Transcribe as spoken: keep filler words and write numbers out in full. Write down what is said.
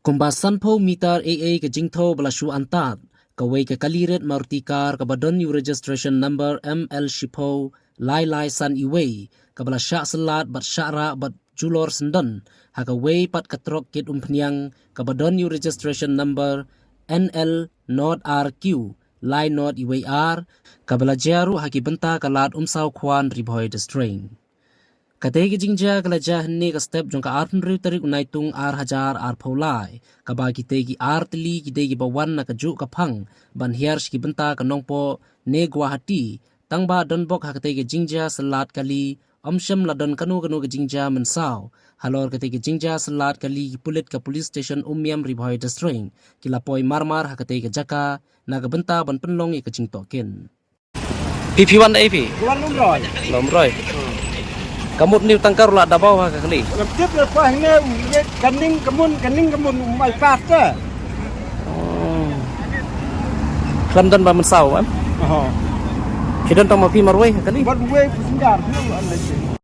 Kumba sanphew mitar ei ei ka jingthew ba la shu antad, kawei ka kali rit Maruti car kaba don ïa u registration number M L shiphew lai lai san iwei, kaba la shah syllat bad shah rah bad julor syndon ha kawei pat ka trok kit umphniang kaba don ïa u registration number N L not R Q lai not iwei ar, kaba la jia ruh ha ki bynta ka lad Umsaw Khwan, Ri Bhoi District. Katei ka jingjia ka la jia hynne ka step jong ka arphew hynriew tarik u Naitung ar hajar arphew lai, kaba kitei ki ar tylli ki dei kiba wan na kajuh ka phang ban hiar sha ki bynta ka Nongpoh ne Guwahati, tang ba donbok ha katei ka jingjia syllat kali ym shym la don kano kano ka jingjia mynsaw. Halor katei ka jingjia syllat kali, ki pulit ka Police Station Umiam, Ri Bhoi District, ki la poi marmar ha katei ka jaka na ka bynta ban pynlong ïa ka jingtohkit. Phi phi wan da ei phi? Wan Umroi. Umroi. Ka mut une u tangkar u la da baw ha ka kali. Ngam tip ïa phi, hangne u leit ka ning ka mun, ka ning ka mun, um ai pat te. Oh. Khlem don ba mynsaw, em? Oho. Phi don tang ma phi marwei ha kali? Marwei passenger, phi wan leit.